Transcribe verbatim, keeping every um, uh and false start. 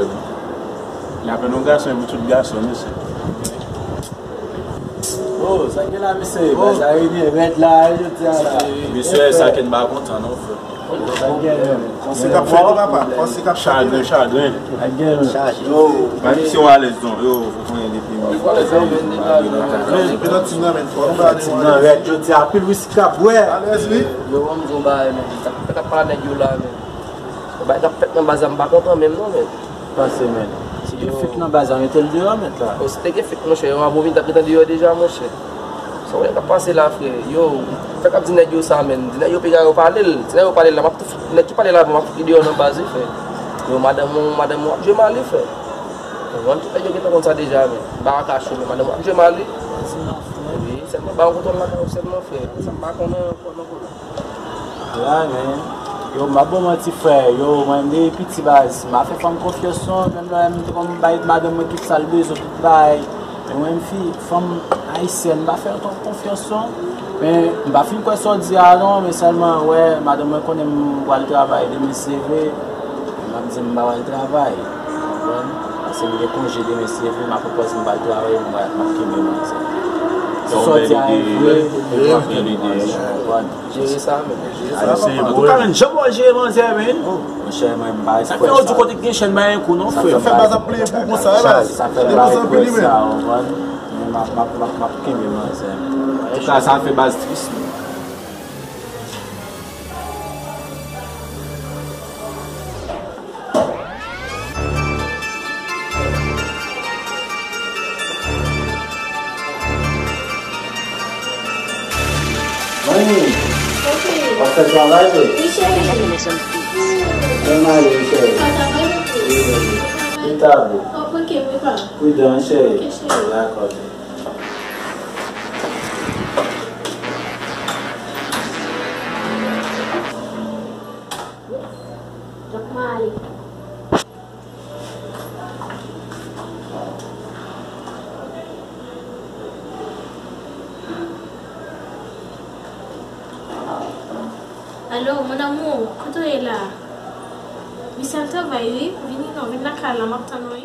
N ap jwenn yon gason epi tout gason, mesye. Oh, sa gen la, mesye? Bagay la rèd la, jodi a la. Mesye, sa ke n pa kontan, non, frè. Sa gen menm. Fòse k ap fè li, papa. Fòse k ap fè li. Chagren, chagren. Sa gen menm. Yo, menm si w alèz, non, yo, ou konnen depi mwen. Men, men nan tim nan, men, fò nou ba tim nan rèd, jodi a, anpil wiski k ap bwè. Alèz, wi. Yo, ban m di w bagay, men. Sa k ap fèt ap pale nèg yo la, men. Bagay k ap fèt nan baz la, m pa kontan menm, non, men. Panse, men. Si gen fik nan baz la, mete l deyò, mèt la. O, si te gen fik, monchè, yo ap vin t ap gentan deyò deja, monchè. Sa w wè k ap pase la, frè? Yo, fèk ap di nèg yo sa, men. Di nèg yo piga yo pale l. Di nèg yo pale l la, m ap tout, nèg ki pale l avan, m ap fout li deyò nan baz, wi, frè. Yo, madanm ou, madanm ou ap jwe mal, wi, frè. Konprann? Tout nèg yo gentan konn sa deja, men. M pa ka kache w, men madanm ou ap jwe mal, wi. Wi, sèlman ba yon kontwòl lakay ou sèlman, frè. Sa m pa konnen ankò, non, konnen. La, men. Yo, m ap ba w manti, frè. Yo, mwen, m depi piti baz, m pa fè fanm konfyans, non. Menm lè m te konn bay madanm mwen tout sa l bezwen, tout bagay. Men mwen, m fi, fanm ayisyèn, m pa fè yo twòp konfyans, non. Men, m pa fin kwè sa w di a, non, men sèlman, wè, madanm mwen konnen m pral travay demen, se vre. M ap di m pa pral travay. Konprann? Paske m gen konje demen, se vre, m ap pòz m pral travay, m ap, m ap kenbe manzè. Si sa w di a e vre, m ap kenbe manzè. Konprann? Jere sa, men. Antouka, men, jan w jere manzè, men. Monchè, mwen, m pa eksprè sa. Sa fè yon di kote k gen chèn, bay yon kou, non, frè. Sa fè baz ap plenyen pou konsa, wi, baz. Sa fè baz eksprè sa, w konprann? Men m ap, m ap, m ap, m ap kenbe manzè. Antouka, sa fè baz tris, men. Mami, w ap fè travay vre? Wi, cheri. Kòman ale, wi, cheri? Sa travay, wi. Wi. Ki tab ou? Ou pran kè, wi, pa. Pridan, cheri. Ok, cheri. Dakò, cheri. Donk, mwen ale. Alo, mon amour, kote w ye la? Wi, se al travay, wi. Vini non, vin lakay la, m ap tann ou, wi.